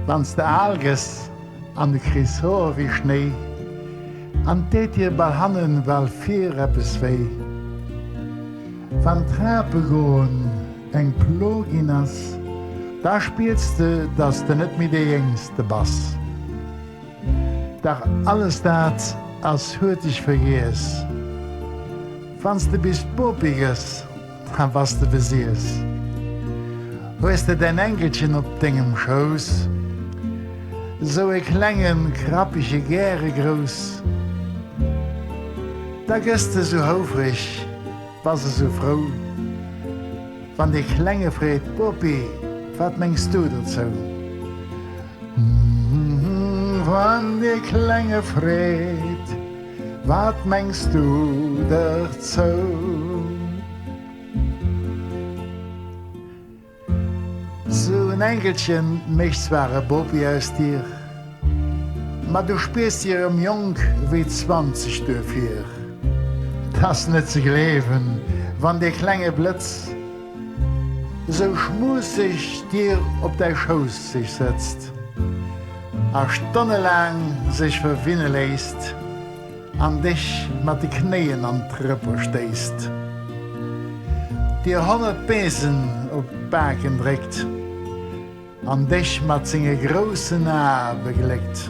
Wann s de al gëss an du kriss Hoer wéi Schnéi an 't deet dir bal hannen, bal vir eppes wéi. Wann d'Trape goen eng Plo ginn ass, da spiers de, dass de net méi dee Jéngste bass. Dach alles dat ass huerteg vergiess, wann s de bis Bopi gëss, da bass de besiess. Hues de däin Enkelchen op dengem Schouss, sou e klengen, krappege, gäre grouss, da gëss de sou houfreg, bass esou frou, wann dee Klenge freet, Bopi, wat mengs du dozou? Wann dee Klenge freet, Wat mengs du derzou? Sou en Enkelchen mécht zwar e Bopi aus dir, ma du spiers dir erëm jonk wéi 20 duerfir. 't ass net ze gleewen, wann dee klenge Blëtz Esou schmusseg dir op däi Schouss sech sëtzt a stonnelaang sech verwinne léisst an dech mat de Knéien an d'Rëpper stéisst, dir 100 Besen op d'Baken dréckt an dech mat senge groussen Ae begléckt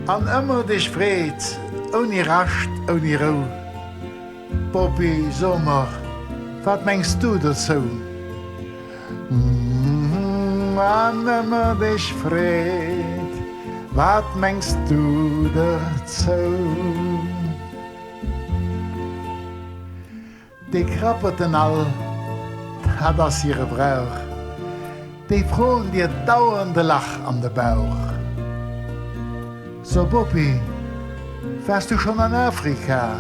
an ëmmer dech freet, ouni Rascht, ouni Rou. Bopi, so mer, wat mengs du dozou? An ëmmer dech freet, wat mengs du derzou? Déi Krapperten all, dat ass hire Brauch, déi froen dir dauernd e Lach an de Bauch. So Bopi, waars du schonn an Afrika?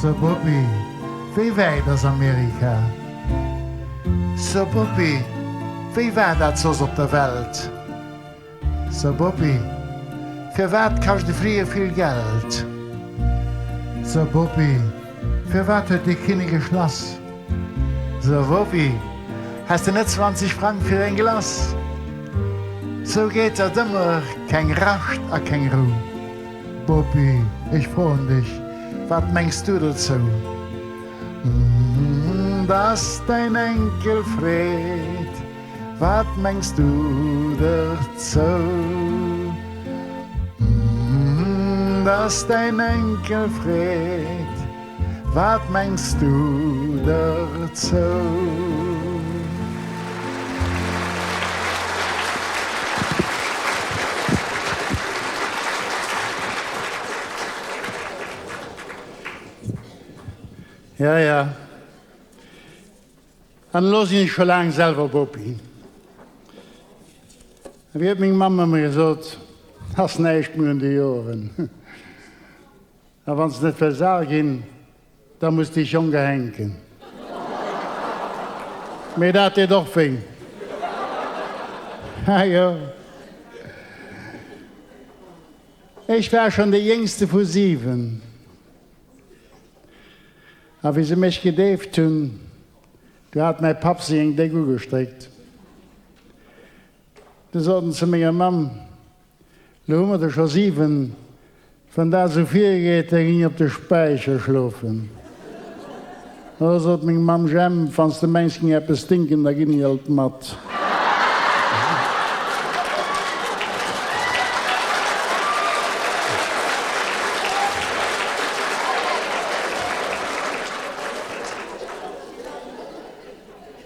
So Bopi, wéi wäit ass Amerika? So Bopi, wéi war dat soss op der Welt? So Bopi, firwat kascht e Fliger vill Geld? So Bopi, firwat huet dee Kinnek e Schlass? So Bopi, häss de net 20 Frang fir eng Glace? Sou geet dat ëmmer, keng Rascht a keng Rou. Bopi, ech froen dech, wat mengs du dozou? Dass däin Enkel freet, wat mengs du derzou? Dass däin Enkel freet. Wat mengs du derzou? Ja, ja. An elo sinn ech scho laang selwer Bopi. A wéi huet meng Mamm ëmmer gesot, Ass näischt méi un de Joren. A wann s net wëlls al ginn, da muss dech jonk erhänken. Mee dat deet och wéi. Ha jo. Ech war schonn dee Jéngste vu 7. A wéi se mech gedeeft hunn, du hat mäi Papp sech eng déck ugestréckt. Du sot en zu menger Mamm, Lo hu mer der scho 7, wann dat esou virgeet, da ginn ech op de Späicher schlofen. Da sot meng Mamm, Jemp, wann s de mengs ging eppes stinken, da ginn ech alt mat.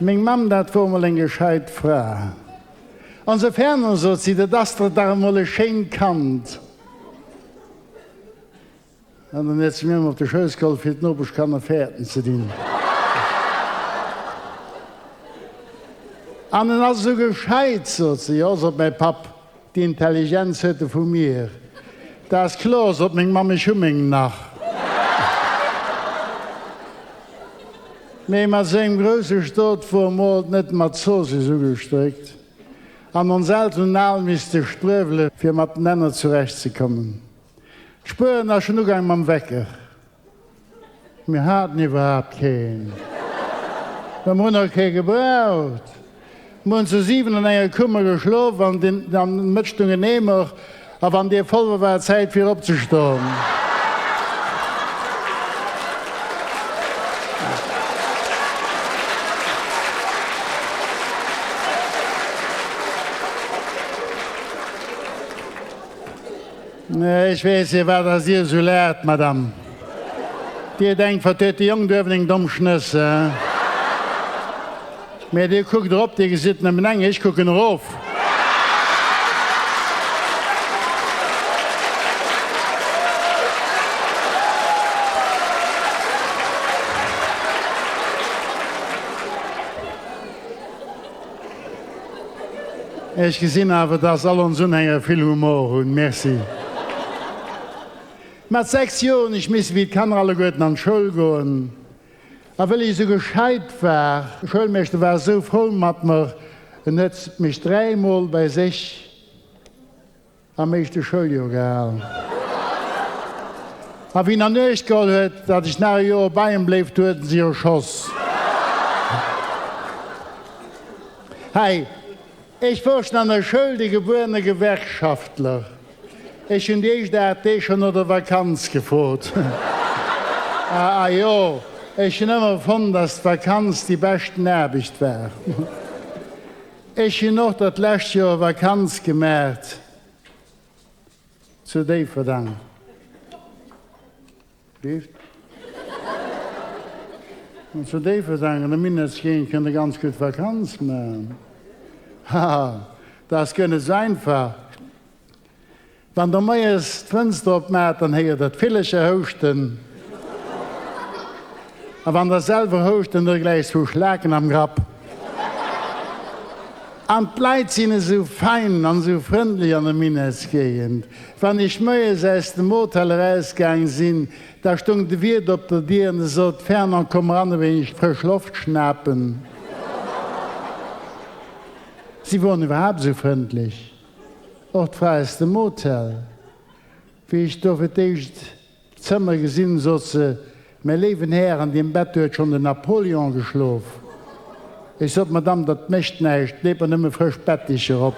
Meng Mamm, dat wor emol eng gescheit Fra. Onse Fernand, sot si, dat ass der dach emol e schéint Kand. An dann huet si mir emol op de Schouss geholl, fir d'Nopeschkanner fäerten ze dinn. An en ass esou gescheit, sot si. Jo, sot mäi Papp, déi Intelligenz huet e vu mir. Dat ass kloer, sot meng Mamm, ech hu meng nach. Mee mat sengem grousse Stot wor mol net mat Zoossiss ugestréckt an ons Elteren hunn al misste struewele fir mat den Enner zurecht ze kommen. D'Spueren ass schon ugaang mam Wecker. Mir haten iwwerhaapt keen. Mä mer hunn och kee gebraucht. Mir hunn zu 7 an enger Kummer geschlof an den Mëtt stung en Eemer a wann dee voll war, war et Zäit fir opzestoen. Ech weess firwat ass Dir esou laacht, Madame. Dir denkt, wat huet de Jong do uewen eng domm Schnëss, he? Mä Dir kuckt erop, Dir gesitt nëmmen eng, ech kucken erof. Ech gesinn awer, dass all ons Unhänger vill Humor hunn. Merci. Mat 6 Joer hunn ech misse wéi d'Kanner alleguerten an d'Schoul goen. A wëll ech esou gescheit war, de Schoulmeeschter war esou frou mat mer, en huet mech dräimol bei sech am éischte Schouljoer gehalen. A wéi en an Uecht geholl huet, datt ech nach e Joer bei em bléif, du huet en sech erschoss. Hei, ech wor schon an der Schoul de gebuerene Gewerkschaftler. Ech hunn déi éischt 8 Deeg schon no der Vakanz gefrot. A jo, ech hunn ëmmer fonnt, datt d'Vakanz déi beschten Aarbecht war. Ech hunn och dat lescht Joer Vakanz gemaacht zu Déifferdang. Leeft. An zu Déifferdang an der Minettsgéigend kënnt der ganz gutt Vakanz maachen. Haha, dat ass guer net esou einfach. Wann der moies d'Fënster opmaacht, dann héiert der d'Villercher houschten. A wann der selwer houscht, dann hutt der gläich zwou Schlaken am Grapp. An d'Leit sinn esou fein an esou frëndlech an der Minettsgéigend. Wann ech moies aus dem Hotel erausgaang sinn, da stung de Wiert op der Dier an e sot, Fernand, komm eran e wéineg frësch Loft schnapen. Si woren iwwerhaapt esou frëndlech. Och d'Fra aus dem Hotel. Wéi ech do fir d'éischt d'Zëmmer gesinn, sot se, Mäi léiwen Här, an deem Bett huet schonn den Napoléon geschlof. Ech sot, Madame, dat mécht näischt, leet mer nëmme frësch Bettdicher op.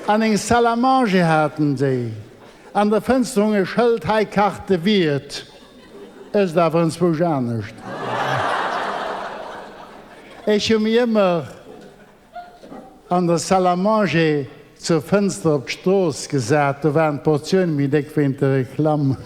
An eng Salle à manger haten déi. An der Fënster hung e Schëld, Hei kacht de Wiert. Ësst awer enzwousch anescht. Ech hu mi ëmmer an der Salle à manger zur Fënster op d'Strooss gesat, do waren d'Portioune méi déck wéint der Reklamm.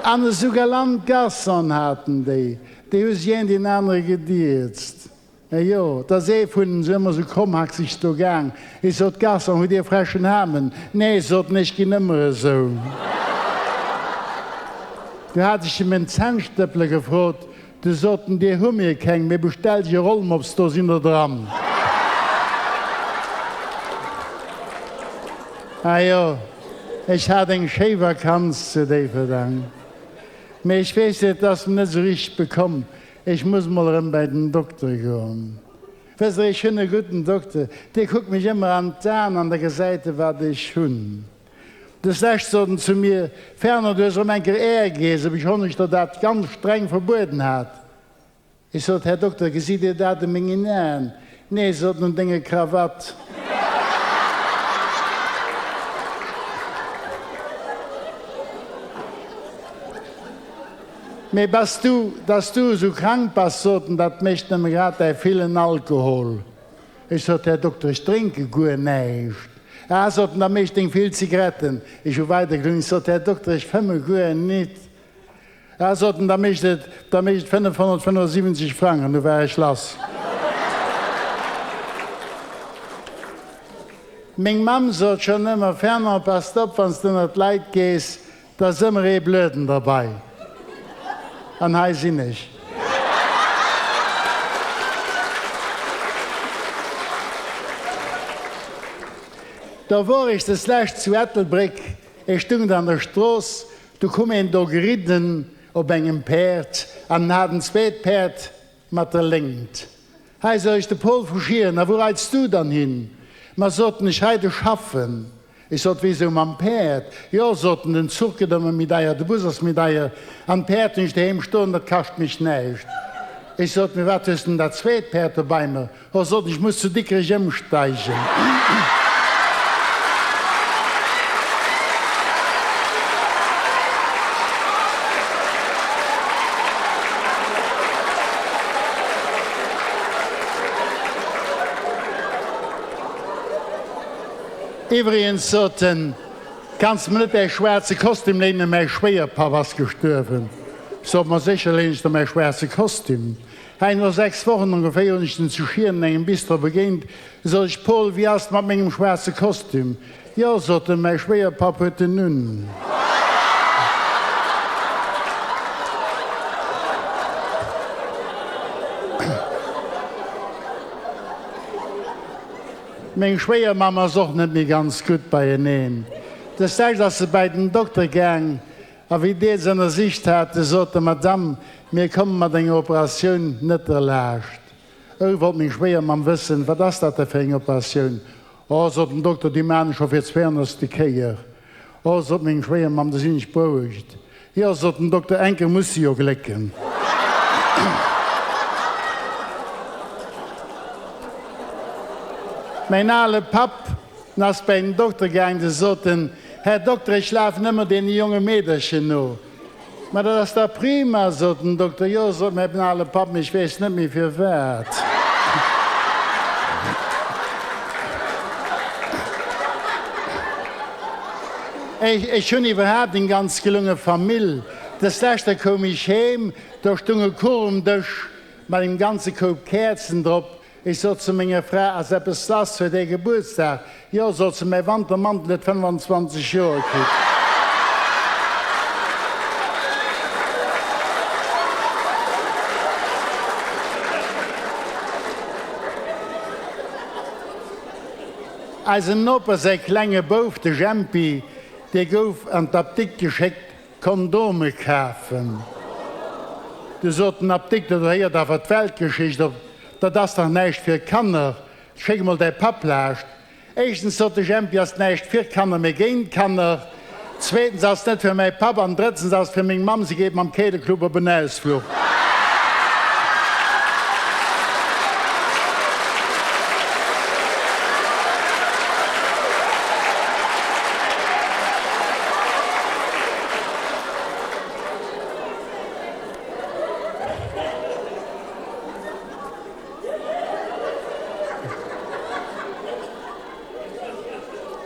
An esou galant Garçonen haten déi, déi hu sech een deen anere gedierzt. Ejo, 't ass ee vun se ëmmer sou krommhackseg do gaang. Ech sot, Garçon, hutt Dir freschen Hamen? Nee, sot en, ech ginn ëmmer esou. Du hat ech em en Zännstëppele gefrot, du sot en, Dir hu mir keng, mee bestell dech e Rollmops, do sinn der dran. Ajo, ech hat eng schéi Vakanz zu Déifferdang, mee ech weess net, 't ass mer net sou richteg bekomm. Ech muss mol erëm bäi den Dokter goen. Wësst Der, ech hunn e gudden Dokter, dee kuckt mech ëmmer an d'Aen an da gesäit e wat ech hunn. Des Lescht sot en zu mir, Fernand, du hues erëm eng Kéier Äergees, obschonn ech der dat ganz streng verbueden hat. Ech sot, Här Dokter, gesitt Dir dat u mengen Aen? Nee, sot en, un denger Krawatt. Mee bass du, dass du esou krank bass, sot en, dat mécht nëmme grad däi villen Alkohol. Ech sot, Här Dokter, ech drénke guer näischt. Ah, sot en, da mécht deng vill Zigaretten. Ech hu weidergelunn, ech sot, Här Dokter, ech fëmme guer nit. Ah, sot en, da mécht et, da mécht et 575 Frang. An du war ech lass. Meng Mamm sot schonn ëmmer, Fernand, passt op, wann s de ënnert d'Leit gees, Da ass ëmmer ee Blöden derbei. An hei sinn ech. Da wor ech deslescht zu Ettelbréck, ech stung da an der Strooss, du kumm een do geridden op engem Päerd an en hat en zweet Päerd mat der Léngt. Hei, sot ech, de Paul vu Schieren, a wou reits du dann hin? Ma, sot en, ech reide schaffen. Ech sot, Wéisou mam Päerd? Jo, sot en, den Zuch gëtt ëmmer méi deier, de Bus ass méi deier, an d'Päerd hunn ech doheem stoen, dat kascht mech näischt. Ech sot, Mee wat hues de denn dat zweet Päerd do bei mer? Ho, sot en, ech muss zu Dikrech ëmsteigen. Iwwregens sot en, Kanns mer net däi schwaarze Kostüm léinen, mäi Schwéierpapp ass gestuerwen. Sot, Ma sécher léinen ech der mäi schwaarze Kostüm. Hei no 6 Wochen ongeféier hunn ech den zu Schieren an engem Bistro begéint. Sot ech, Paul, wéi ass et mat mengem schwaarze Kostüm? Jo, sot en, mäi Schwéierpapp huet en un. Meng Schwéiermamm ass och net méi ganz gutt beieneen. Des Daags ass se bäi den Dokter gaang a wéi dee se ënnersicht hat, du sot e, Madame, mir komme mat enger Operatioun net derlaascht. Ou, wollt meng Schwéiermamm wëssen, wat ass dat da fir eng Operatioun? Oh, sot den Dokter, déi maan ech scho fir d'zweehonnertste Kéier. Oh, sot meng Schwéiermamm, da sinn ech berouegt. Jo, sot den Dokter, eng Kéier muss se jo glécken. Mäin ale Papp, en ass bäi den Dokter gaang, de sot en, Här Dokter, ech lafen ëmmer deene jonge Meederchen no. Ma dat ass dach prima, sot den Dokter. Jo, sot mäin ale Papp, mee ech weess net méi firwat. Ech hunn iwwerhaapt eng ganz gelunge Famill. Des leschter koum ech heem, do stung e Kuch um Dësch mat engem ganze Koup Käerzen drop. Ech sot zu menger Fra, Ass eppes lass? Huet ee Gebuertsdag? Jo, sot se, mäi Wantermantel huet 25 Joer kritt. Eisem Noper säi klenge Bouf, de Jempi, dee gouf an d'Apdikt geschéckt, Kondome kafen. Du sot den Apdikter, Do héiert awer d'Weltgeschicht op, dat ass dach näischt fir Kanner, schéck emol däi Papp laascht. Éischtens, sot de Jempi, ass näischt fir Kanner, mee géint Kanner. Zweetens ass net fir mäi Papp an drëtzens ass fir meng Mamm, si geet mam Keeleclub op en Ausfluch.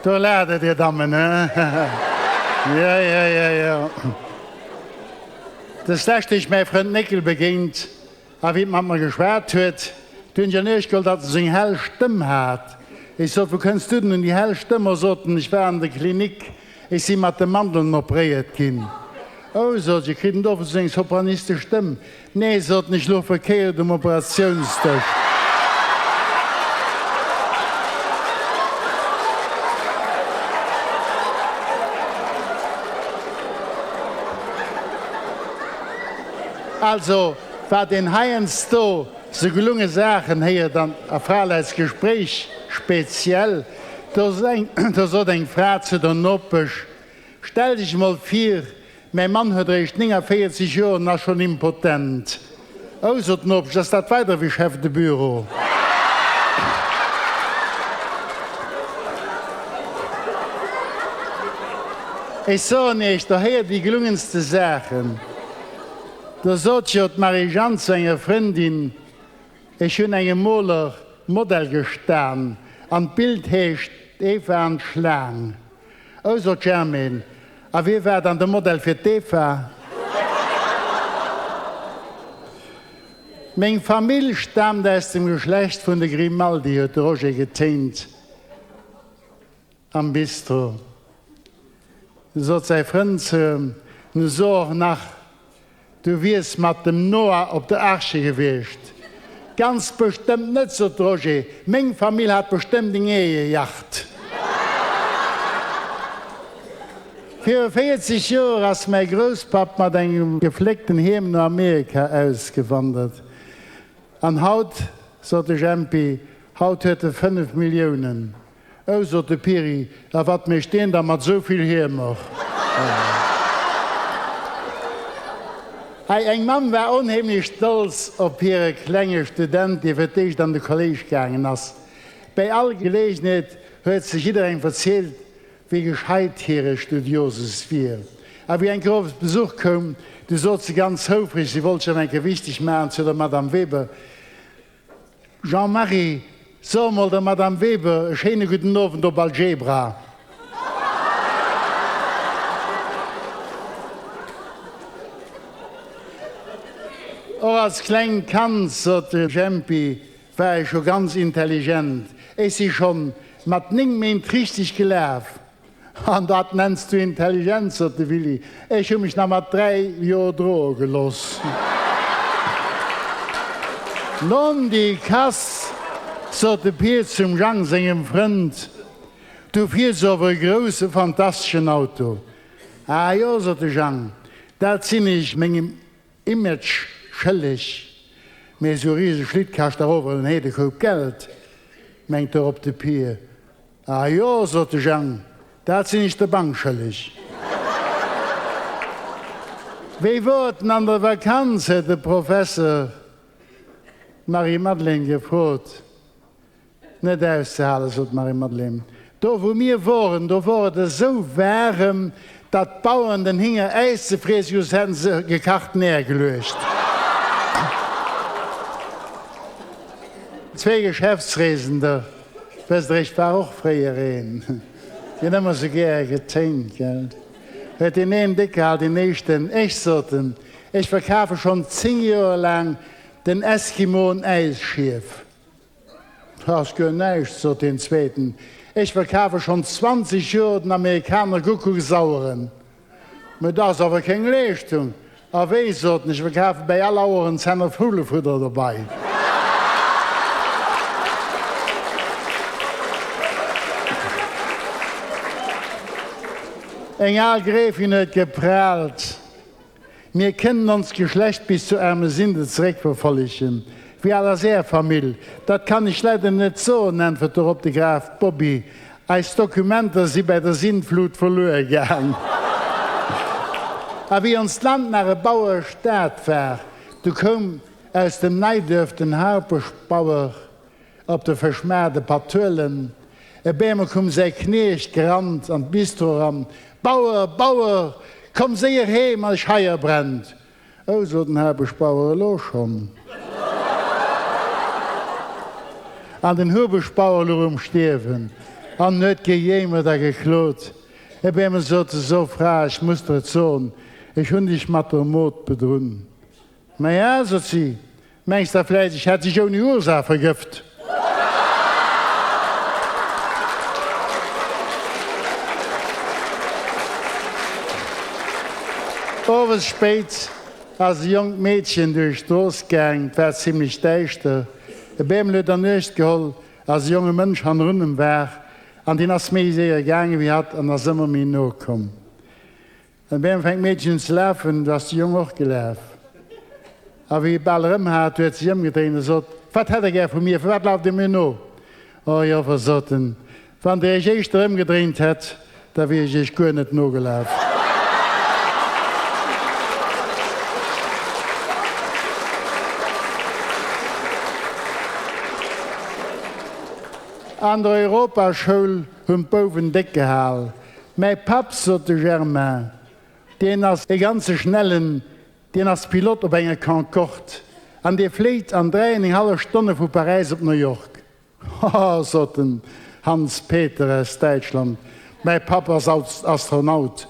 Do laacht der, Dir Dammen, he? Jo, jo, jo, jo. Des Lescht hunn ech mäi Frënd Néckel begéint, a wéi et mat mer geschwat huet, du hunn ech an Uecht geholl, datt en sou eng hell Stëmm hat. Ech sot, Wou kënns du denn un déi hell Stëmm? O, sot en, ech war an der Klinik, ech si mat de Mandeln opréiert ginn. Oh, sot ech, kritt en do sou eng sopranistesch Stëmm? Nee, sot en, ech louch verkéiert um Operatiounsdësch. Also, wat een heiansdo sou gelunge Saachen héiert an a Fraläitsgespréich speziell, do sot eng Fra zu der Nopesch, Stell dech emol vir, Mäi Mann huet eréischt 49 Joer an ass schonn impotent. Oh, sot d'Nopesch, ass dat weider wéi Chef de Bureau? Ech soen Iech, do héiert déi gelungenste Saachen. Do sot jo d'Marie-Jeanne zu enger Frëndin, Ech hunn engem Moler Modell gestan an d'Bild heescht D'Eva an d'Schlaang. Oh, sot d'Germaine, a wie war dann de Modell fir d'Eva? Meng Famill staamt aus dem Geschlecht vun de Grimaldi, huet de Roger getéint am Bistro. Du sot säi Frënd zu em, Nu so och nach, Du wiers mat dem Noah op der Arche gewiescht. Ganz bestëmmt net, sot de Roger, meng Famill hat bestëmmt eng eege Yacht. Viru 40 Joer ass mäi Grousspapp mat engem gefléckten Hiem no Amerika ausgewandert. An haut, sot de Jempi, haut huet e 5 Milliounen. Oh, sot de Piri, a wat mécht deen da mat esou vill Hiemer? Hei, eng Mamm war onheemlech stolz op hire klenge Student, dee fir d'éischt an de Kolléisch gaangen ass. Bäi all Geleegenheet huet se jidderengem verzielt, wéi gescheit hire Studiosus wier. A wéi eng Kéier op Besuch koum, du sot se ganz houfreg, si wollt sech eng Kéier wichteg maachen zu der Madame Weber, Jean-Marie, So emol der Madame Weber e schéine gudden Owend op Algebra. Och als klengt Kand, sot de Jempi, war ech scho ganz intelligent. Ech si schonn mat 9 Méint richteg gelaf. An dat nenns du Intelligenz, sot de Willy, ech hu mech nach mat 3 Joer droe geloss. Non di Kass, sot de Pier zum Jang sengem Frënd, du fiers ower e grousse fantasteschen Auto. Ah jo, sot de Jang, dat sinn ech mengem Image schëlleg, mee esou e riseg Schlitt kascht dach ower en Heedekoup Geld, mengt dorop de Pier. Ah jo, sot de Jang, dat sinn ech der Bank schëlleg. Wéi wor et denn an der Vakanz? huet de Professer d'Marie-Madeleine gefrot. Net auszehalen, sot d'Marie-Madeleine. Do wou mir woren, do wor et esou waarem, datt d'Bauern den Hinger Äis ze friesse just hätten se gekachten Äer geluecht. Zwee Geschäftsreesender, wësst der, ech war och fréier een, deen ëmmer sou gäre getéint, gell, huet deen een déck gehal, deen éischten, ech, sot en, ech verkafe schonn 10 Joer laang den Eskimoen Äisschief. 't ass guer näischt, sot deen zweeten, ech verkafe schonn 20 Joer den Amerikaner Guckucksaueren. Mä 't ass awer keng Leeschtung. A wéi, sot en, ech verkafe bäi all Auer en Zenner Vullefudder dobei. Eng al Gräfin huet gepraalt. Mir kënnen onst Geschlecht bis zu Ermesinde zeréckverfollegen. Wéi al ass Är Famill? Dat kann ech leider net soen, äntwert dorop de Graf Bobby. Eis Dokumenter si bäi der Sintflut verluer gaang. A wéi onst Land nach e Bauerstaat war, du koum aus dem Neiduerf den Harpeschbauer Op de Fëschmaart e Patuelen, e bämol koum säi Kniecht gerannt an d'Bistro eran, Bauer, Bauer, komm séier heem, eis Scheier brennt! Oh, sot den Habeschbauer, elo schonn? An den Hubeschbauer luch um Stierwen an huet gejéimert a geklot. E bämol sot e, So, Fra, ech muss der et soen, ech hunn dech mat der Mod bedrunn. Maja, sot si, Mengs da vläit ech hätt dech ouni Ursaach vergëft? Owes spéit ass e jonkt Meedchen duerch d'Strooss gaang. Et war zimlech däischter. E Bämel huet an Uecht geholl, ass e jonge Mënsch hannerun em war, an deen ass méi séier gaange wéi hatt an ass ëmmer méi no komm. An bäm fänkt d'Meedchen un ze lafen, du ass de Jong och gelaf. A wéi e bal erëm hat, huet sech ëmgedréint a sot, Wat hätt der gär vu mir? Firwat laaft dir mir no? O Joffer, sot en, wann der iech éischter ëmgedréint hätt, da wier ech iech guer net nogelaf. An der Europaschoul hunn d'Bouwen déck gehal. Mäi Papp, sot de Germain, deen ass e ganze Schnellen, deen ass Pilot op enger Concorde an dee fléit an dräi an eng hallef Stonne vu Paräis op New York. Hoho, sot den Hans Peter aus Däitschland, mäi Papp ass Astronaut,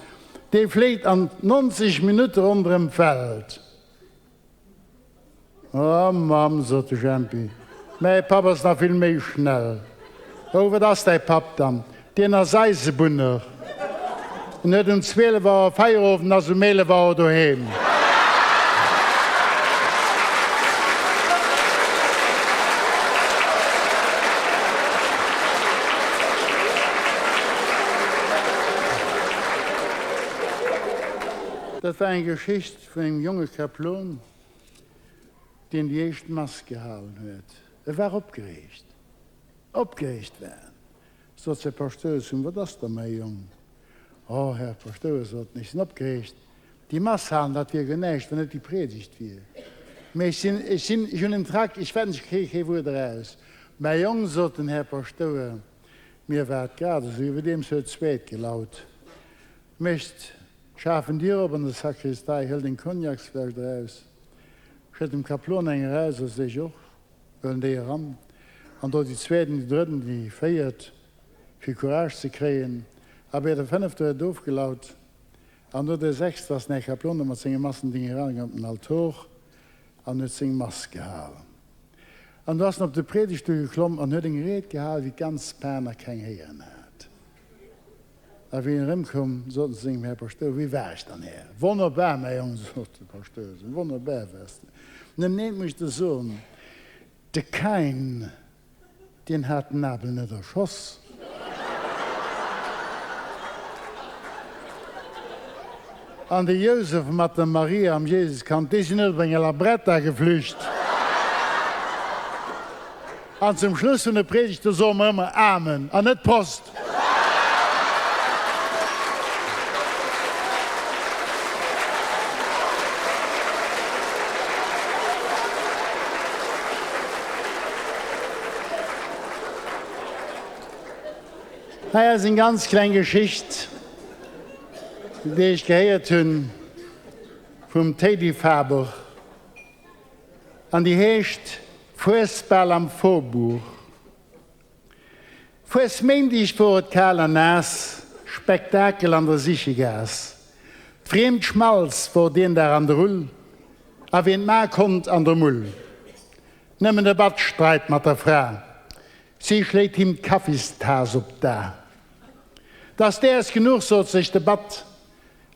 dee fléit an 90 Minutte ronderëm d'Welt. Oh Mamm, sot de Jempi, mäi Papp ass nach vill méi schnell. Oh, wat ass däi Papp dann? Deen ass Eisebunner. En huet um 12 Auer Feierowend an ass um 11 Auer doheem. Dat war eng Geschicht vun engem jonge Kaplon, deen déi éischt Mass gehalen huet. E war opgereegt. Opgereegt war en. Sot säi Paschtouer zu him, Wat ass da, mäi Jong? O, Här Paschtouer, sot en, ech sinn opgereegt. Déi Mass halen, dat wier guer näischt, wann net déi Priedegt wier. Mee ech sinn, ech sinn, ech hunn en Trac, ech wetten, ech kréie kee Wuert eraus. Mäi Jong, sot den Här Paschtouer, mir war et grad esou, iwwerdeems huet d'Zweet gelaut. Mécht d'Schafen Dier op an der Sakristei, hëlt eng Cognacsfläsch eraus, schëtt dem Kaplon eng eraus a sech och. Wëllen déi eran, an do déi zweet an déi drëtt an déi véiert, fir Courage ze kréien. Abee, der fënnefter huet et ofgelaut, an no der sechster ass den Här Kaplon da mat senge Massendénger erangaang op den Altor an huet seng Mass gehal. An do ass en op de Priedegtstull geklomm an huet eng Ried gehal, wéi d'ganz Par nach keng héieren hat. A wéi en erëmkoum, sot en zu sengem Här Paschtouer, Wéi war ech dann, Här? Wonnerbar, mäi Jong, sot de Paschtouer zu him, wonnerbar waars de. Nëmmen eent muss ech der soen, De Kain, deen hat den Abel net erschoss. An de Jousef mat der Maria am Jesuskand, déi sinn net op enger Labretta geflücht. An zum Schluss vun der Predigt, do soe mer ëmmer Amen an net Prost. Hei ass eng ganz kleng Geschicht, déi ech gehéiert hunn vum Teddy Faber. An déi heescht Fuesbal am Faubourg. Fuesméindeg wor et kal an naass, Spektakel an der Sichegaass. D'friemt Schmalz wor deen Dag an der Rull, a wien d'ma konnt an der Mull. Nëmmen de Batz streit mat der Fra, si schléit him d'Kaffistaass op d'A. 't ass däers genuch, sot sech de Batz,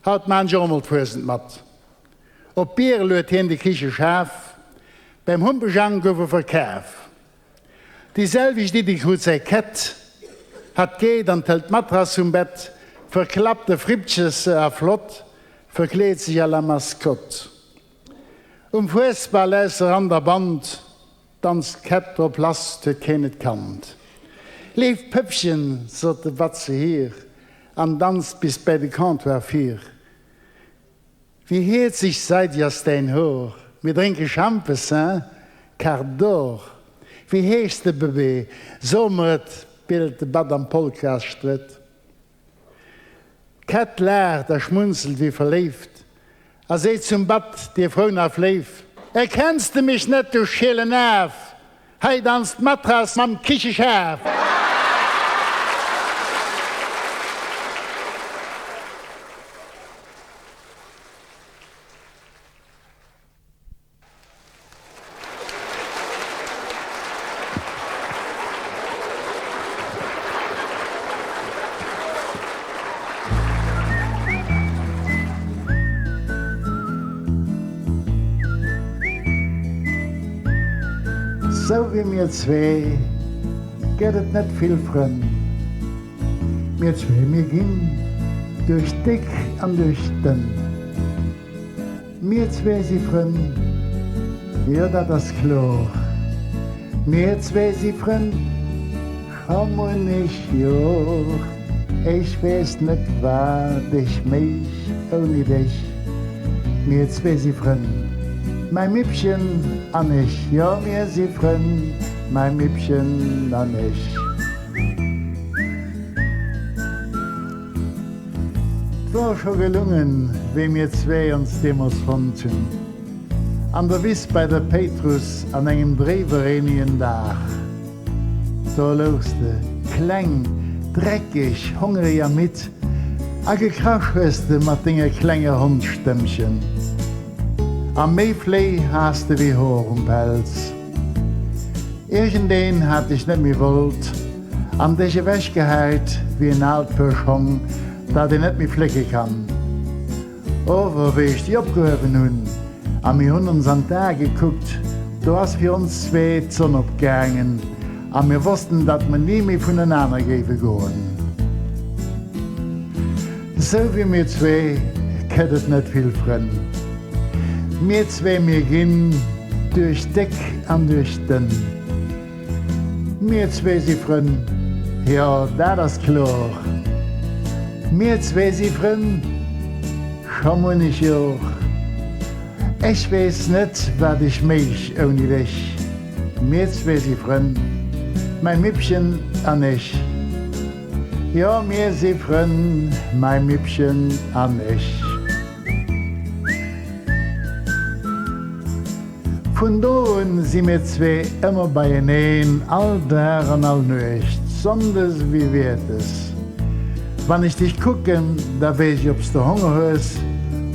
haut maan ech och emol d'Fuesent mat. Op Bier luet hien de Kicheschaf, beim Humpejang gouf e verkaf. Déi selwecht Iddi krut säi Kätt, hatt geet an hëlt d'Matrass vum Bett, verklappt de Frippches a flott, verkleet sech à la Mascotte. Um Fuesbal ausser Rand a Band danzt d'Kätt drop lass, 't huet keen et kannt. Leeft Pëppchen, sot de Batz zu hir, an danzt bis bäi de Comptoir vir. Wéi hierzeg seideg ass däin Hor, mir drénke Schampes, hein, Carte d'or. Wéi heeschs de, Bëbee, so mer et, billt de Batt am Polkastrëtt. D'Kätt laacht a schmunzelt wéi verléift a seet zum Batt, dee frou nach fléif, Erkenns de mech net, du schielen Af, hei danzt d'Matrass mam Kicheschaf! Sou wéi mir zwee gëtt et net vill Frënn. Mir zwee, mir ginn duerch déck an duerch dënn. Mir zwee si Frënn, jo dat ass klor. Mir zwee si Frënn scho munnech Jor. Ech weess net wat ech méich ouni dech. Mir zwee si Frënn, mäi Mippchen an ech. Jo mir si Frënn, mäi Mippchen an ech. 't wor scho gelungen, wéi mir zwee ons deemols fonnt hunn, an der Wiss bei der Péitruss an engem dréiwereenigen Dag. Do louchs de, kleng, dreckeg, hongereg a midd, a gekrasch hues de mat denger klenger Hondsstëmmchen. A méi Fléi has de wéi Hor um Pelz. Iergendeen hat dech net méi wollt an dech ewechgehäit wéi en aalt Puer Schong, dat een net méi flécke kann. Ower wéi ech déi opgehuewen hunn a mir hunn ons an d'Ae gekuckt, do ass fir ons zwee d'Sonn opgaangen a mir wossten, datt mer ni méi vunenaner géife goen. Sou wéi mir zwee gëtt et net vill Frënn. Mir zwee, mir ginn duerch déck an duerch dënn. Mir zwee si Frënn, Jo, dat ass kloer. Mir zwee si Frënn scho munnech Jor. Ech weess net, wat ech méich ouni dech. Mir zwee si Frënn, mäi Mippchen an ech. Jo, mir si Frënn, mäi Mippchen an ech. Vun do un si mir zwee ëmmer beieneen, all Dag an all Nuecht, sonndes ewéi wiertes. Wann ech dech kucken, da weess ech, ob s de Honger hues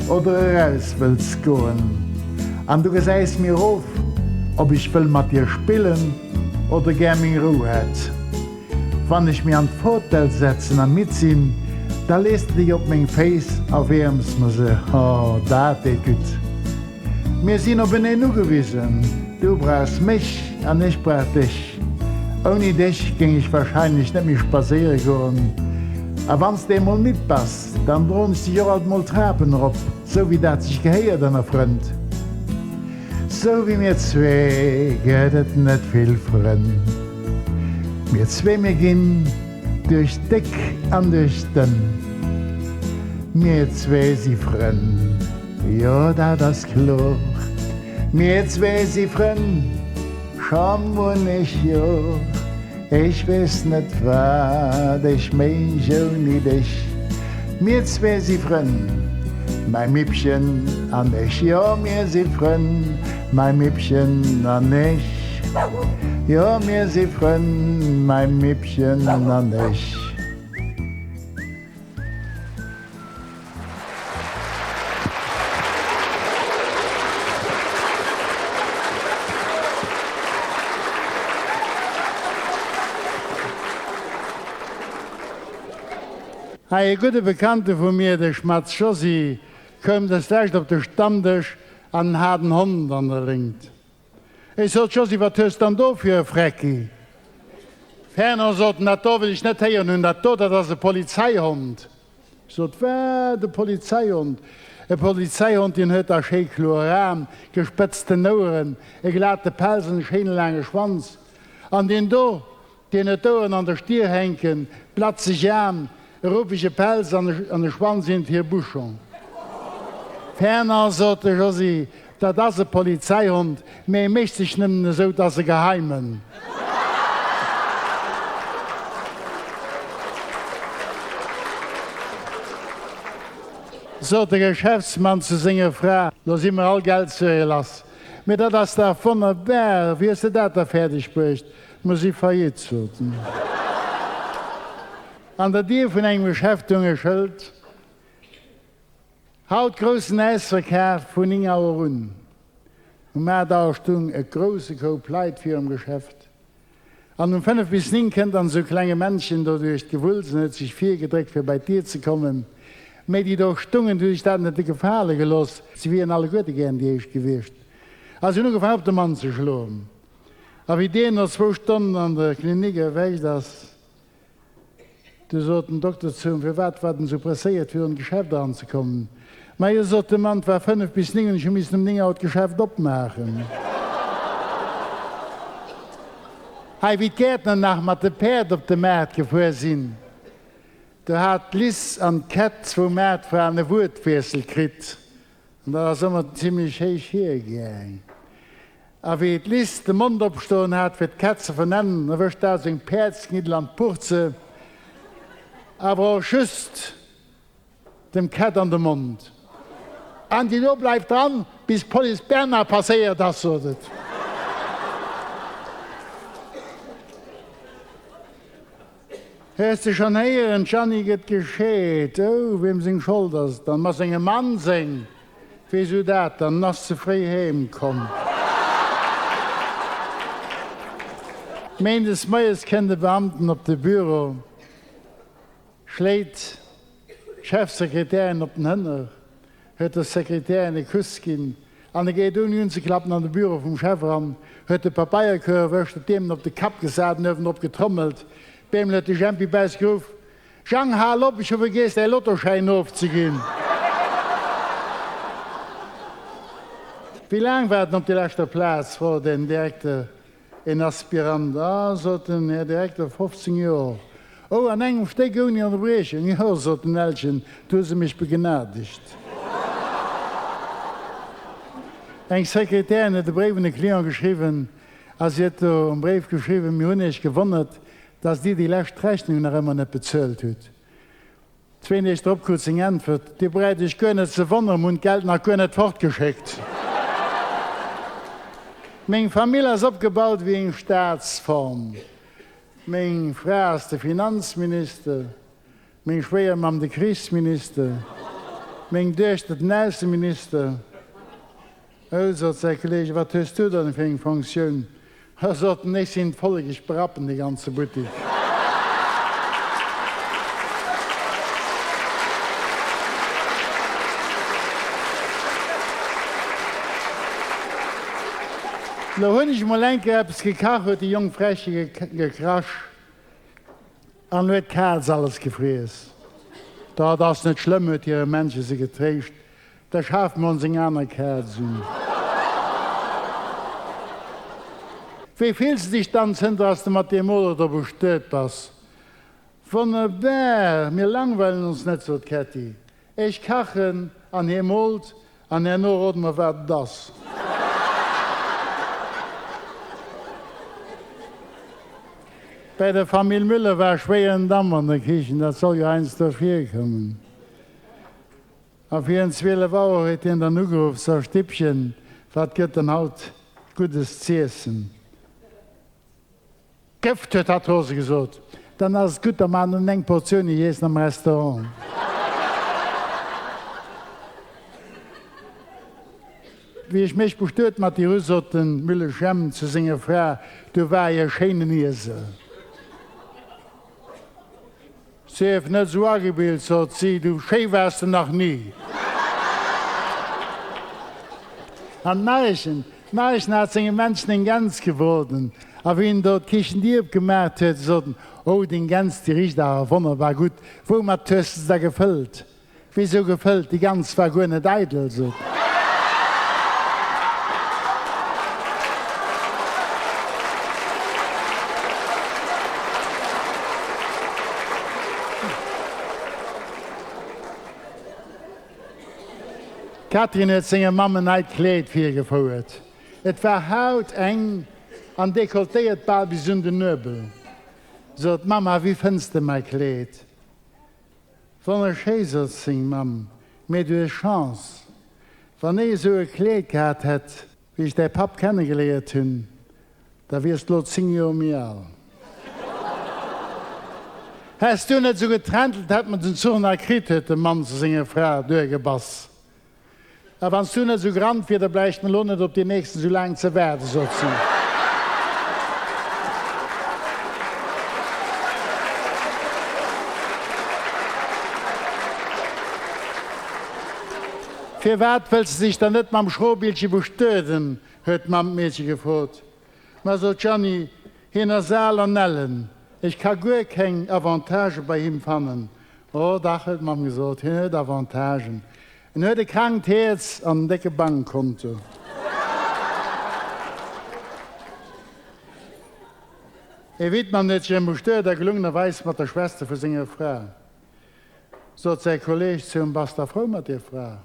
oder eraus wëlls goen. An du gesäis mir of, ob ech wëll mat dir spillen oder gär meng Rou hätt. Wann ech mir an d'Fotell setzen a midd sinn, da lees de dech op meng Féiss a wäerms mer se. Oh, dat deet gutt. Mir sinn op eneen ugewisen. Du brauchs mech an ech brauch dech. Ouni dech géing ech warscheinlech net méi spadséiere goen. A wann s de emol midd bass, dann droen ech dech och alt mol d'Trapen erop, sou wéi dat sech gehéiert ënner Frënd. Sou wéi mir zwee gëtt et net vill Frënn. Mir zwee, mir ginn duerch déck an duerch dënn. Mir zwee si Frënn, jo dat ass kloer. Mir zwee si Frënn scho munnech Jor. Ech weess net wat ech méich ouni dech. Mir zwee si Frënn, mäi Mippchen an ech. Jo mir si Frënn, mäi Mippchen an ech. Jo mir si Frënn, mäi Mippchen an ech. Hei e gudde Bekannte vu mir, de Schmatz Josy, koum dës Lescht op de Stammdësch an hat en Hond an der Léngt. Ech sot, Josy, wat hues dann do fir e Frecki? Fernand sot, Dat do wëll ech net héieren hunn, dat do, dat ass e Polizeihond. Ech sot, Wat, e Polizeihond? E Polizeihond, dien huet da schéi kloer Aen, gespëtzten Oueren, e glate Pelz an e schéine laange Schwanz. An deen do, Deen huet d'Oueren an der Stier hänken, blatzeg Aen, e ruppege Pelz an e Schwanz int hir Bouchon. Fernand, sot de Josy, dat ass e Polizeihond, mee e mécht sech nëmmen esou, 't ass e Geheimen. Sot de Geschäftsmann zu senger Fra, Lo si mer all Geldsuerge lass. Mee dat ass dach wonnerbar, wéi hues de dat da fäerdeg bruecht? Mer si faillite, sot en. An der Dier vun engem Geschäft hung e Schëld, Haut groussen Äisverkaf vun 9 Auer un. Um 8 Auer stung e grousse Koup Leit virum Geschäft. An um 5 bis 9 kënnt dann esou e klenge Männchen do duerch d'Gewulls an huet sech virgedréckt fir bei d'Dier ze kommen. Mee déi do stungen, hu sech dat net gefale gelooss, si wieren alleguerte gären déi éischt gewiescht a si hunn ugefaangen op de Mann ze schloen. A wéi deen no zwou Stonnen an der Klinik erwächt ass, du sot den Dokter zu him, firwat war en esou presséiert fir un d'Geschäft eranzekommen. Majo, sot de Mann, 't war 5 bis 9 an ech hu missen um 9 Auer d'Geschäft opmaachen. Hei, wéi d'Gäertner nach mat de Päerd op de Maart gefuer sinn, do hat d'Liss an d'Kätt, zwou Maartfraen, e Wuertwiessel kritt. An dat ass ëmmer zimlech héich hiergaang. A wéi d'Liss de Mond opstoen hat, fir d'Kätt ze vernennen, erwëscht dat seng Päerdskniddel an d'Purze, awer och just dem Kätt an de Mond. An déi do bleift dran, bis d'Police Bernard passéiert ass, sot et. Hues de schonn héieren, d'Jeanny gëtt gescheet. Oh, wiem seng Schold ass et dann? Ma sengem Mann seng. Wéisou dat dann? En ass ze fréi heem komm. Méindes moies kënnt e Beamten op de Büro, schléit d'Chefsekretärin op den Hënner, huet der Sekretärin e Kuss ginn an e geet ouni unzeklappen an de Büro vum Chef eran, huet de Papeierkuerf erwëscht, huet deem en op de Kapp gesat en uewenop getrommelt. Bemol huet de Jempi bäis geruff, Jang, hal op, ech hu vergiess däi Lottoschäin ofzeginn! Wéi laang war den op der leschter Plaz? frot den Direkter. En Aspirant. Ah, sot den Här Direkter, 15 Jor. Oh, an engem Stéck ouni Ënnerbriechung? Jo, sot den Elchen, du hu se mech begnadegt. Eng Sekretärin huet e Bréif un e Client geschriwwen a si huet do am Bréif geschriwwen, Mir hunn Iech gewonnert, dass Dir déi lescht Rechnung nach ëmmer net bezuelt hutt. Zween Deeg drop krut seng Äntwert, Dir bräicht Iech guer net ze wonneren, mir hunn d'Geld nach guer net fortgeschéckt. Meng Famill ass opgebaut wéi eng Staatsform. Meng Fra ass de Finanzminister, meng Schwéiermamm de Krichsminister, meng Duechter den Ausseminister. Oh, sot säi Kolleege, wat hues du dann fir eng Fonctioun? Ha, sot en, ech sinn d'Vollek, ech berappen de ganze Buttik. Lo hunn ech emol eng Kéier eppes gekacht, huet de Jong frech gekrasch an huet d'Kaz alles gefriess. Dat ass net schlëmm, huet hire Männche se getréischt, Da schafe mer ons eng aner Kaz un. Wéi fills de dech dann, zënter dass de mat deem Moler do bestuet bass? Wonnerbar, mir langweilen ons net, sot d'Kätti. Ech kachen an hie moolt an herno rode mer, wat et ass. Bäi der Famill Müller war schwéieren Damp an der Kichen, dat soll jo heiansdo virkommen. A virun 12 Auer huet hien dann ugeruff, So Stippchen, wat gëtt denn haut Guddes z'iessen? Gëft, huet hatt rose gesot. Dann ass et gutt, da maachen nëmmen eng Portioun, ech iessen am Restaurant. Wéi ech mech bestuet mat dir hu, sot de Müllesch Jemp zu senger Fra, du war e schéinen Iesel. Sief net esou agebilt, sot si, du schéi waars de nach ni. An d'Marischen, d'Marischen hat senge Männchen eng Gäns gebroden, a wéi en do d'Kichendier opgemaacht huet, sot en, Oh, deng Gäns, déi richt awer wonnerbar gutt, woumat hues de se da gefëllt? Wisou gefëllt? Déi Gans war guer net eidel, sot. D'Catherine huet senger Mamm en neit Kleed virgefouert. Et war haut eng an dekolletéiert bal bis un den Nuebel. Sot d'Mamma, Wéi fënns de mäi Kleed? Wonnerschéi, sot seng Mamm, mee du hues Chance. Wann ech esou e Kleed gehat hätt, wéi ech däi Papp kennegeléiert hunn, da wiers de lo 10 Joer méi al. Häss du net esou getrentelt, hätt mer den Zuch nach kritt, huet de Mann zu senger Fra duergebass. A wann s du net esou gerannt wier, da bräicht mer elo net op deen nächsten esou laang ze waarden, sot si. Firwat wëlls de dech dann net mam Schrobiltche bestueden? huet d'Mamm d'Meedche gefrot. Ma, sot d'Jeanny, hien ass al an ellen, ech ka guer keng Avantagë bei him fannen. O dach, huet d'Mamm gesot, hien huet Avantagen. En huet e krankt Häerz an en décke Bankkonto. E Wittmann huet sech erëm bestuet a gelungenerweis mat der Schwester vu senger Fra. Sot säi Kolleeg zu him, Bass da frou mat dir Fra?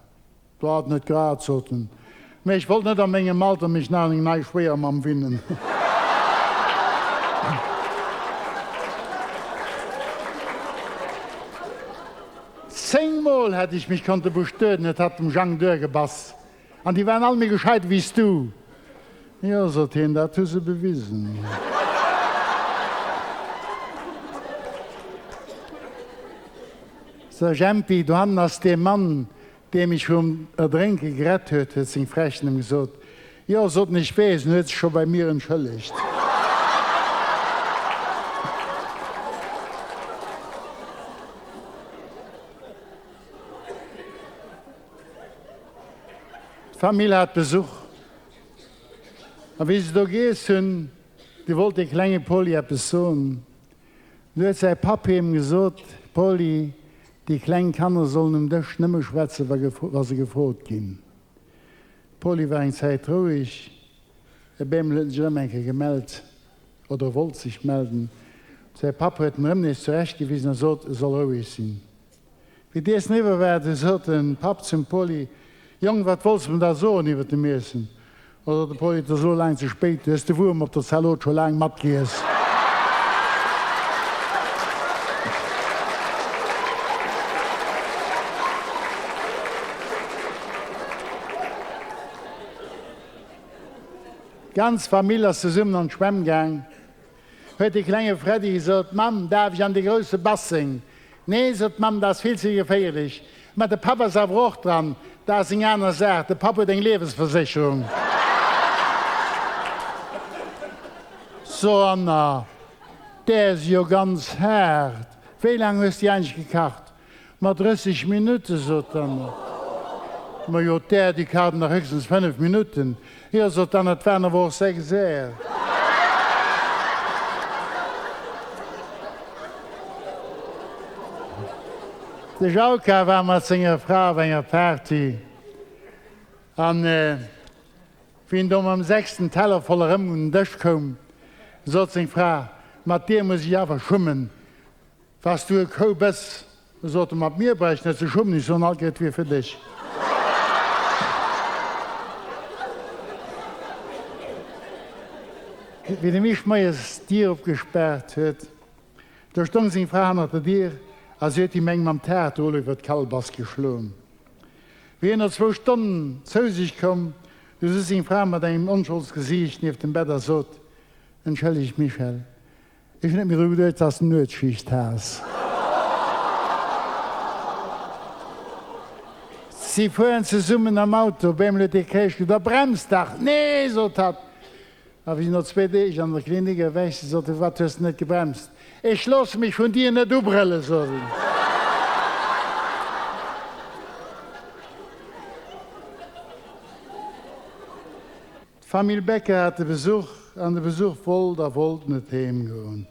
Dat net grad, sot en, mee ech wollt net a mengem Alter mech nach an eng nei Schwéiermamm winnen. Zéngmol hätt ech mech konnte bestueden, huet hatt dem Jang duergebass, an déi waren all méi gescheit wéi s du. Jo, sot hien, dat hu se bewisen. So, Jempi, dohannen ass dee Mann, dee mech vum Erdrénke gerett huet, huet seng Frächen em gesot. Jo, sot en, ech weess, en huet sech scho bei mir entschëllegt. D'Famill hat Besuch, a wéi se do giess hunn, du wollt dee klenge Poli eppes soen. Du huet säi Papp him gesot, Poli, déi kleng Kanner sollen um Dësch nëmme schwätzen, wa se gefrot ginn. D'Poli war eng Zäit roueg. E bemol huet en sech erëm eng Kéier gemellt, oder wollt sech melden. Säi Papp huet en erëm nees zurechtgewisen a sot, e soll roueg sinn. Wéi d'Iessen eriwwer war, du sot de Papp zum Poli, Jong, wat wollts de mer da soen iwwer dem Iessen? O, sot de Poli, et ass elo laang ze spéit, du hues de Wuerm op der Zalot scho laang matgiess. D'ganz Famill ass zesummen an d'Schwämm gaang. Huet de klenge Freddy gesot, Mamm, daarf ech an de grousse Basseng? Nee, sot d'Mamm, dat ass vill ze geféierlech. Mä de Papp ass awer och dran. Dat ass eng aner Saach, de Papp huet eng Liewensversécherung. So, Anna, där si jo ganz haart. Wéi laang hues de eigentlech gekacht? Ma 30 Minutten, sot d'Anna. Majo, d'Äerd, déi kachen dach héchstens 5 Minutten. Jo, sot d'Anna, et waren awer och 6 Är. De Jauka war mat senger Fra op enger Party an wéi en do mam sechsten Teller voll erëm un den Dësch koum, sot seng Fra, Mat dir muss ech awer schummen. Wars du e Kou bëss, sot e, mat mir brauch ech net ze schummen, ech soen alt et wier fir dech. Wéi de Misch moies d'Dier opgespaart huet, do stong seng Fra hannert der Dier a si huet him eng mam Taartrull iwwer d'Kalbass geschloen. Wéi hien no zwou Stonnen zou sech koum, du sutz seng Fra mat engem Onscholdsgesiicht nieft dem Bett a sot, Entschëlleg, Michel, Ech hun net méi dru geduecht dass de Nuetsschicht has. Si fueren zesummen am Auto, op eemol huet dee Kréisch gesot, Da brems dach! Nee, sot hatt. A wéi si no zwee Deeg an der Klinik ewech si, sot e, Wat hues de net gebremst? Ech loosse mech vun dir net ubrëllen, sot en. D'Famill Becker hat de Besuch, an de Besuch wollt a wollt net heem goen.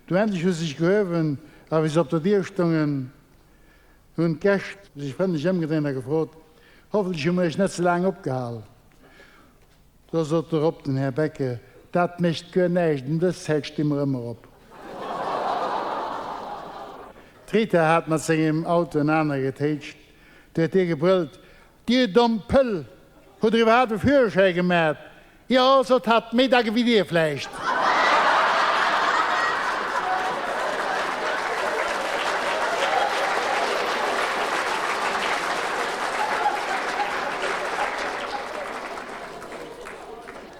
Du endlech hu se sech gehuewen, a wéi se op der Dier stongen, hunn d'Gäscht sech frëndlech ëmgedréint a gefrot, Hoffentlech hu mer iech net ze laang opgehal. Do sot dorop den Här Becker, Dat mécht guer näischt, ëm dës Zäit sti mer ëmmer op. D'Rita hat mat sengem Auto en anere getéitscht. Du huet dee gebrëllt, Dir domm Pëll, hutt der iwwerhaapt e Führerschäi gemat? Jo, sot hatt, méi dacke wéi dir vläicht.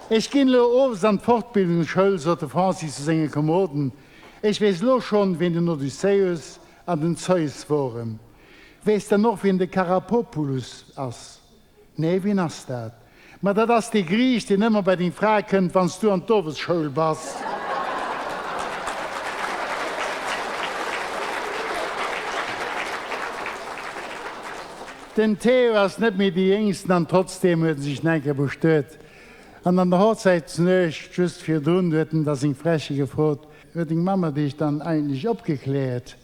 Ech ginn elo owes an d'Fortbildungsschoul, sot de Francis zu senge Komeroden. Ech weess elo schonn, wien den Odysseus an den Zeus woren. Weess dann och wien de Karapopoulos ass? Nee, wien ass dat? Ma dat ass dee Griich, deen ëmmer bei deng Fra kënnt, wann s du an d'Owesschoul bass. Den Theo ass net méi dee Jéngsten an trotzdeem huet en sech nach eng Kéier bestuet. An an der Hochzäitsnuecht just virdrun huet en da seng Fräche gefrot, Huet deng Mamma dech dann eigentlech opgekläert?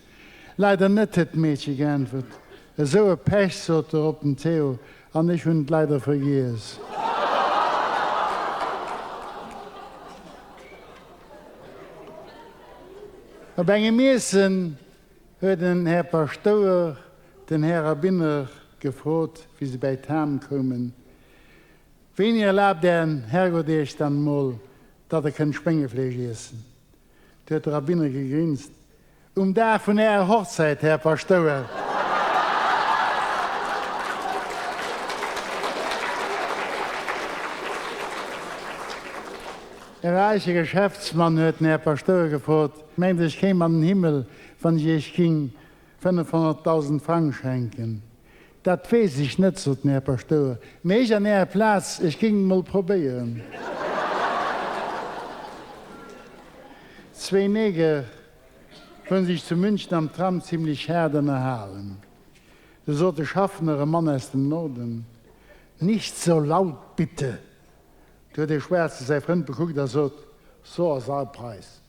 Leider net, huet d'Meedche geäntwert. Esou e Pech, sot dorop den Theo, an ech hunn et leider vergiess. Op engem Iessen huet en Här Paschtouer den Här Rabbiner gefrot, wéi se bäi d'Ham koumen, Wéini erlaabt Ären Herrgott Iech dann emol, datt Der kënnt Schwéngefleesch iessen? Du huet de Rabbiner gegrinst, Um Dag vun Ärer Hochzäit, Här Paschtouer. E räiche Geschäftsmann huet den Här Paschtouer gefrot, Mengt Der, ech kéim an den Himmel, wann ech Iech ging 500.000 Frang schenken? Dat weess ech net, sot den Här Paschtouer, mee ech an Ärer Plaz, ech géing et mol probéieren. Zwéin Neger hunn sech zu München am Tram zimlech haart ënnerhalen. Du sot de Schaffner, e Mann aus dem Norden, Nicht so laut, bitte! Du huet dee Schwaarze säi Frënd bekuckt a sot, So ass all Preis.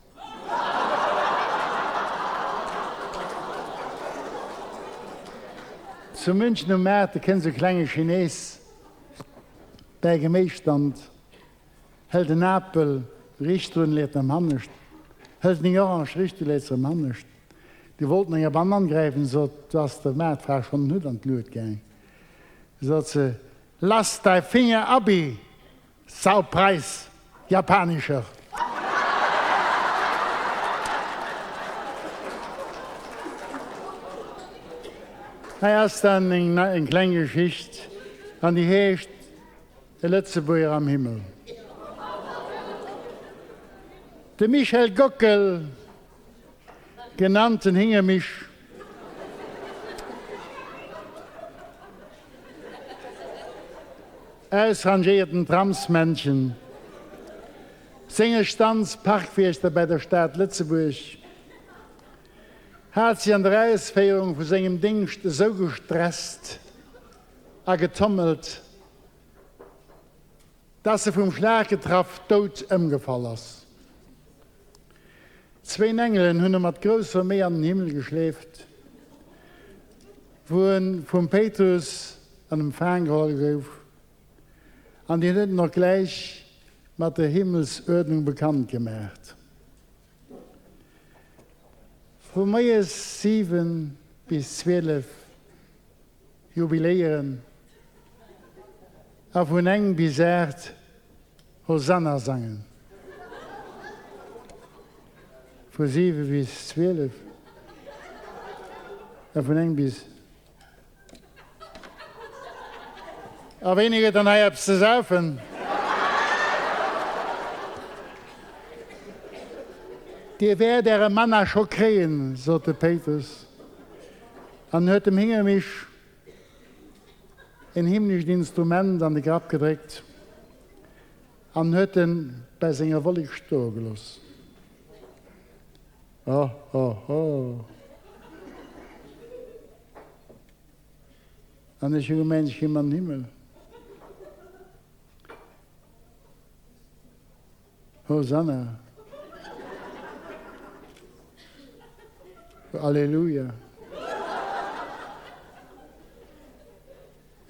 Zu München um Maart, do kënnt sou klenge Chines bäi Geméisstand, hëlt en Apel, richt drun, leet en am Hannescht. Hëlt eng Orange, richt déi Léit erëm hannescht. Déi wollten enger Banann gräifen, sot, du ass der Maartfra schonn den Hutt an d'Luet gaang. Sot se, Lass däi Finger abi, Saupreis, japanischer! Hei ass dann eng kleng Geschicht, an déi heescht E Lëtzebuerger am Himmel. De Michel Gockel, genannt den Hingermisch, ausrangéierten Tramsmännchen, senge Stanz Parkwiechter bei der Stad Lëtzebuerg, hat sech an der Ausféierung vu sengem Déngscht esou gestresst a getommelt, dass e vum Schlag getraff dout ëmgefall ass. Zwéin Engelen hunn e mat grousser Méi an den Himmel geschleeft, wou e vum Péitrus an Empfaang geholl gouf, an deen huet en och gläich mat der Himmelsuerdnung bekannt gemaacht. Vu moies 7 bis 12 Jubiléieren a vun eng bis 8 Hosanna sangen. Vu 7 bis 12 a vun eng bis. A wéini gëtt dann hei eppes ze saufen? Dir wäert äre Manna scho kréien, sot de Péitrus. An huet dem Hingermisch en himmlischt Instrument an de Grapp gedréckt an huet en bäi senger Wollek stoe gelooss. Ho, ho, ho! An ech hu gemengt, ech kéim an den Himmel. Hosanna! Alleluia!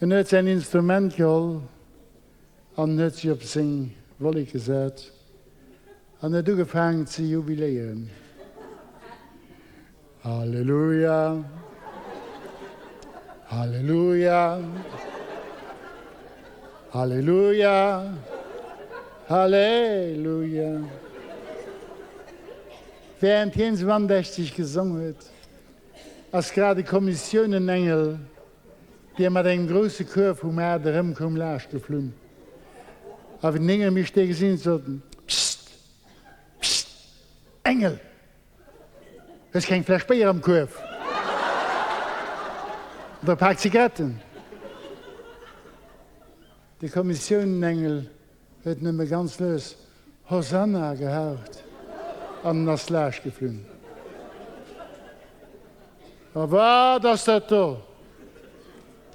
En huet säin Instrument geholl an huet sech op seng Wollek gesat an huet ugefaangen ze jubiléieren. Halleluja, Halleluja, Halleluja, Halleluja. Während hien sou andächteg gesong huet, ass grad e Kommissiounenengel, dee mat engem grousse Kuerf vum Maart erëmkoum, laaschtgeflunn. A wéi den Engel mich dee gesinn huet, sot en, Psst, psst, Engel! Hues keng Fläsch Béier am Kuerf? Oder e Pak Zigaretten? De Kommissiounenengel huet nëmme ganz lues Hosanna gehaucht an en ass laascht geflunn. A wat ass dat do?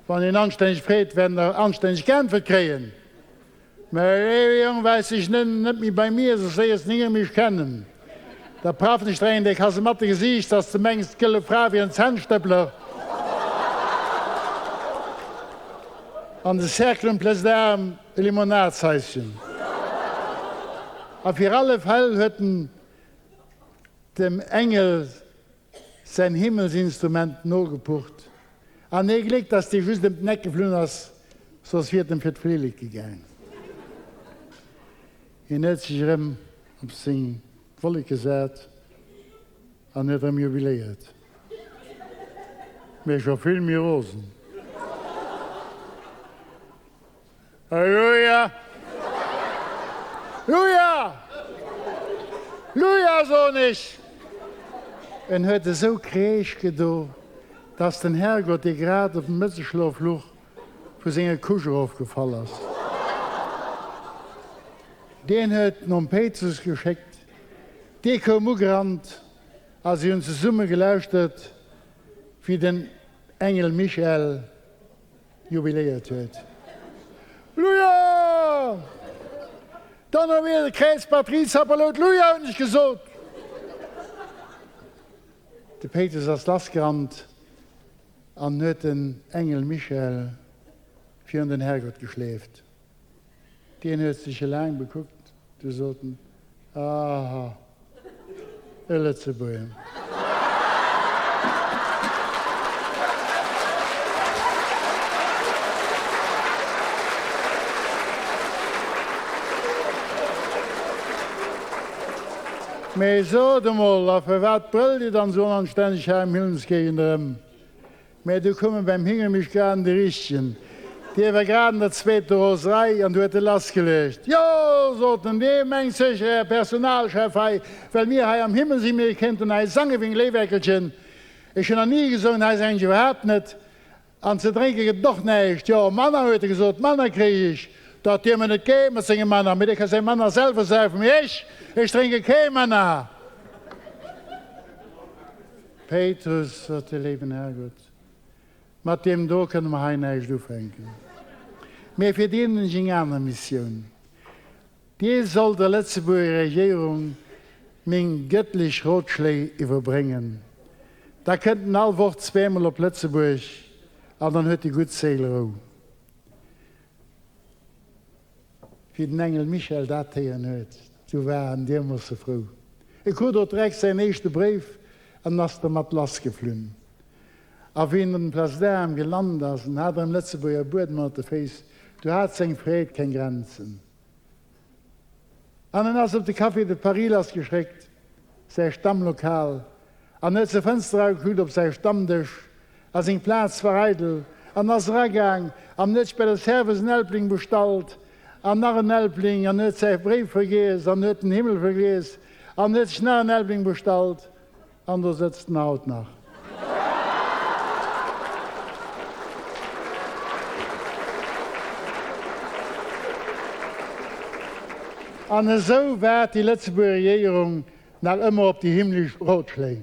Wann een anstänneg freet, wäert en der anstänneg geäntwert kréien. Mä ee Jong weist sech net méi bei mir, soss léiers de ni mech kennen. Da praffen ech der een déi Kasematte Gesiicht, dass de mengs, d'gëlle Fra wier en Zännstëppler. An de Cercle um Place d'Armes e Limonadshaischen. A fir alle Fäll huet en dem Engel säin Himmelsinstrument nogepucht. An ee Gléck, dass dee just ëm den Eck geflunn ass, soss wier et em fir d'Flillek gaang. Hien huet sech erëm op seng Wollek gesat an huet erëm jubiléiert, mee scho vill méi rosen. Halleluja! Luja! Luja, soen ech! En huet esou Kreesch gedo, dass den Herrgott, dee grad op dem Mëttelschlof luch, vu senger Couche erofgefall ass. Deen huet nom Péitrus geschéckt, dee koum ugerannt a si hunn zesumme gelauschtert, wéi den Engel Michael jubiléiert huet. Luja! Donnerwieder, Kräiz, Batterie, Sapperlot, Luja hunn ech gesot! De Péitrus ass lassgerannt an huet den Engel Michael virun den Herrgott geschleeft. Deen huet sech e laang bekuckt, du sot en, Aha! E Lëtzebuerger. Mee sot emol, a firwat brëllt Dir dann esou onanstänneg hei am Himmelsgéigend erëm? Mä du koum e beim Hingermich grad an de Richtegen. Dee war grad an der zweeter Roserei an du huet e lassgeluecht. Jo, sot en, dee mengt sécher, Här Personalchef hei, well mir hei am Himmel sinn, mir kéinten hei sange wéi en Léiweckelchen. Ech hunn nach ni gesongen, hei sangen ech iwwerhaapt net. An ze drénke gëtt et och näischt. Jo, manner, huet e gesot, manner kréich ech. Dat dierf mer net ginn mat sengem Manner. Mee dee ka säi Manner selwer saufen, mee ech, ech drénke kee Manner. Péitrus, sot de léiwen Herrgott, mat deem do kënne mer hei näischt ufänken. Mee fir deen hunn ech eng aner Missioun. Dee soll der Lëtzebuerger Regierung meng gëttlech Rotschléi iwwerbréngen. Da kënnt en all Woch zweemol op Lëtzebuerg an dann huet déi gutt Séil Rou. Wéi den Engel Michael dat héieren huet, du war en diermoosse frou. E krut och direkt säin éischte Bréif an ass dermat lassgeflunn. A wéi en op den Place d'Armes gelant ass an hat erëm Lëtzebuerger Buedem ënnert de Féiss, du hat seng Freed keng Grenzen. An en ass op de Café de Paris lassgeschréckt, säi Stammlokal, an huet zur Fënster eragekuckt op säi Stammdësch, a seng Plaz war eidel, an ass eragaang an huet sech bei der Serveuse en Elbling bestallt, an nach en Elbling, an huet säi Bréif vergiess, an huet den Himmel vergiess, an huet sech nach en Elbling bestallt, an do sëtzt en haut nach. An esou waart déi Lëtzebuerger Regierung nach ëmmer op déi himmlesch Rotschléi.